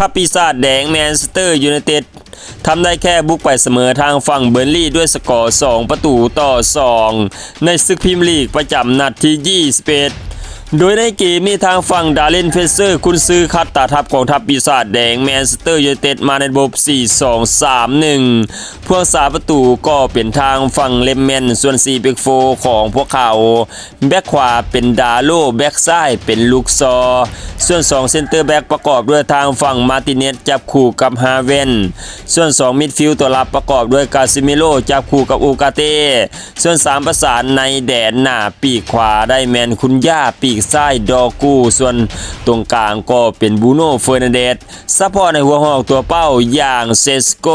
ທັບປີສາດແດງແມນເຊສເຕີຢູໄນເຕັດ ທຳໄດ້ແຄ່ບຸກໄປສະເໝີທາງຝັ່ງເບີນລີດ້ວຍສະກໍສອງປະຕູຕໍ່ສອງ ໃນສຶກພຣີເມຍລີກປະຈຳນັດທີຊາວເອັດ ໂດຍໃນເກມນີ້ທາງຝັ່ງ ດາເຣນ ເຟຣເຊີ ກຸນຊືອຂັດຕາທັບຂອງທັບປີສາດແດງແມນເຊສເຕີຢູໄນເຕັດ ມາໃນລະບົບ ສີ່ສອງສາມໜຶ່ງ ພວກສາມປະຕູກໍເປັນທາງຝັ່ງ ເລັບແມນ ສ່ວນ ສີ່ ແບັກໂຟ ຂອງພວກເຂົາ ແບັກຂວາເປັນ ດາໂລ ແບັກຊ້າຍເປັນ ລຸກຊໍ ສ່ວນສອງເຊັນເຕີແບັກປະກອບດ້ວຍທາງຝັ່ງ ມາຕິເນັດ ຈັບຄູ່ກັບ ຮາເວັນ ສ່ວນສອງມິດຟິວຕົວຮັບປະກອບດ້ວຍ ກາຊີມີໂຣ ຈັບຄູ່ກັບ ໂອກາເຕ ສ່ວນສາມປະສານໃນແດນໜ້າປີກຂວາໄດ້ແມ່ນ ຄຸນຢາ ປີກຊ້າຍ ດໍກູ ສ່ວນຕົງກາງກໍເປັນ ບຣູໂນ ເຟີນັນເດສ ສະເພາະໃນຫົວຫອກຕົວເປົ້າຢ່າງ ເຊສໂກ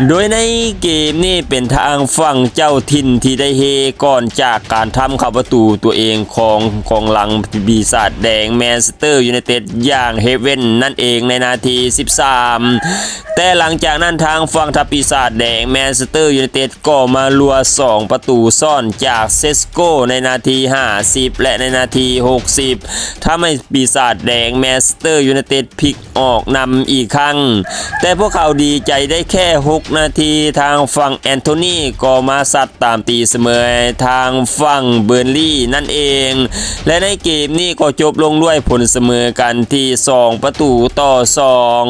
ໂດຍໃນເກມນີ້ເປັນທາງຝັ່ງເຈົ້າຖິ່ນທີ່ໄດ້ເຮກ່ອນຈາກການທຳເຂົ້າປະຕູຕົວເອງຂອງກອງຫຼັງປີສາດແດງແມນເຊສເຕີຢູໄນເຕັດຢ່າງ ເຮເວັນ ນັ້ນເອງໃນນາທີສິບສາມ ແຕ່ຫຼັງຈາກນັ້ນທາງຝັ່ງທັບປີສາດແດງແມນເຊສເຕີຢູໄນເຕັດກໍມາລົວສອງປະຕູຊ້ອນຈາກ ເຊສໂກ ໃນນາທີຫ້າສິບ ແລະ ໃນນາທີຫົກສິບ ທຳໃຫ້ປີສາດແດງແມນເຊສເຕີຢູໄນເຕັດ ພິກອອກນຳອີກຄັ້ງ ແຕ່ພວກເຂົາດີໃຈໄດ້ແຄ່ຫົກນາທີ ທາງຝັ່ງແອນໂທນີກໍມາຊັດຕາມຕີສະເໝີໃຫ້ທາງຝັ່ງເບີນລີນັ້ນເອງ ແລະ ໃນເກມນີ້ກໍຈົບລົງດ້ວຍຜົນສະເໝີກັນທີ່ສອງປະຕູຕໍ່ສອງ.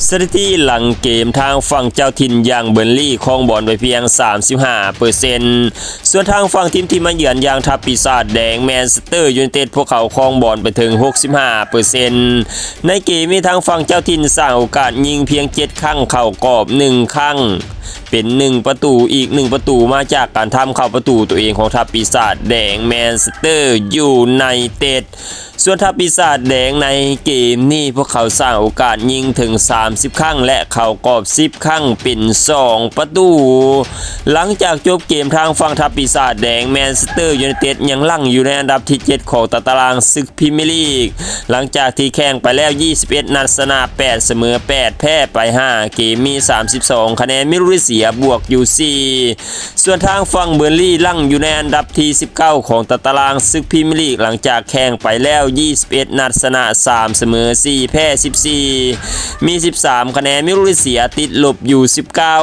ສະຖິຕິຫຼັງເກມທາງຝັ່ງເຈົ້າຖິ່ນຢ່າງເບີນລີຄອງບອນໄປພຽງສາມສິບຫ້າເປີເຊັນ ສ່ວນທາງຝັ່ງທີມທີ່ມາເຢືອນຢ່າງທັບປີສາດແດງແມນເຊສເຕີຢູໄນເຕັດ ພວກເຂົາຄອງບອນໄປເຖິງຫົກສິບຫ້າເປີເຊັນ ໃນເກມນີ້ທາງຝັ່ງເຈົ້າຖິ່ນສ້າງໂອກາດຍິງພຽງເຈັດຄັ້ງ ເຂົ້າກອບໜຶ່ງຄັ້ງ ເປັນໜຶ່ງປະຕູ ອີກໜຶ່ງປະຕູມາຈາກການທຳເຂົ້າປະຕູຕົວເອງຂອງທັບປີສາດແດງແມນເຊສເຕີຢູໄນເຕັດ. ສ່ວນທັບປີສາດແດງໃນເກມນີ້ ພວກເຂົາສ້າງໂອກາດຍິງເຖິງສາມສິບຄັ້ງ ແລະ ເຂົ້າກອບສິບຄັ້ງ ເປັນສອງປະຕູ. ຫຼັງຈາກຈົບເກມ ທາງຝັ່ງທັບປີສາດແດງແມນເຊສເຕີຢູໄນເຕັດຍັງຫຼັ້ງຢູ່ໃນອັນດັບທີເຈັດຂອງຕາຕະລາງສຶກພຣີເມຍລີກ ຫຼັງຈາກທີ່ແຂ່ງໄປແລ້ວຊາວເອັດນັດ ຊະນະແປດ ສະເໝີແປດ ແພ້ໄປຫ້າເກມ ມີສາມສິບສອງຄະແນນ ມີລູກໄດ້ເສຍບວກຢູ່ສີ່ ສ່ວນທາງຝັ່ງເບີນລີຫຼັ້ງຢູ່ໃນອັນດັບທີສິບເກົ້າຂອງຕາຕະລາງສຶກພຣີເມຍລີກ ຫຼັງຈາກແຂ່ງໄປແລ້ວຊາວເອັດນັດ ຊະນະສາມ ສະເໝີສີ່ ແພ້ສິບສີ່ ມີສິບສາມຄະແນນ ມີລູກໄດ້ເສຍຕິດລົບຢູ່ສິບເກົ້າ.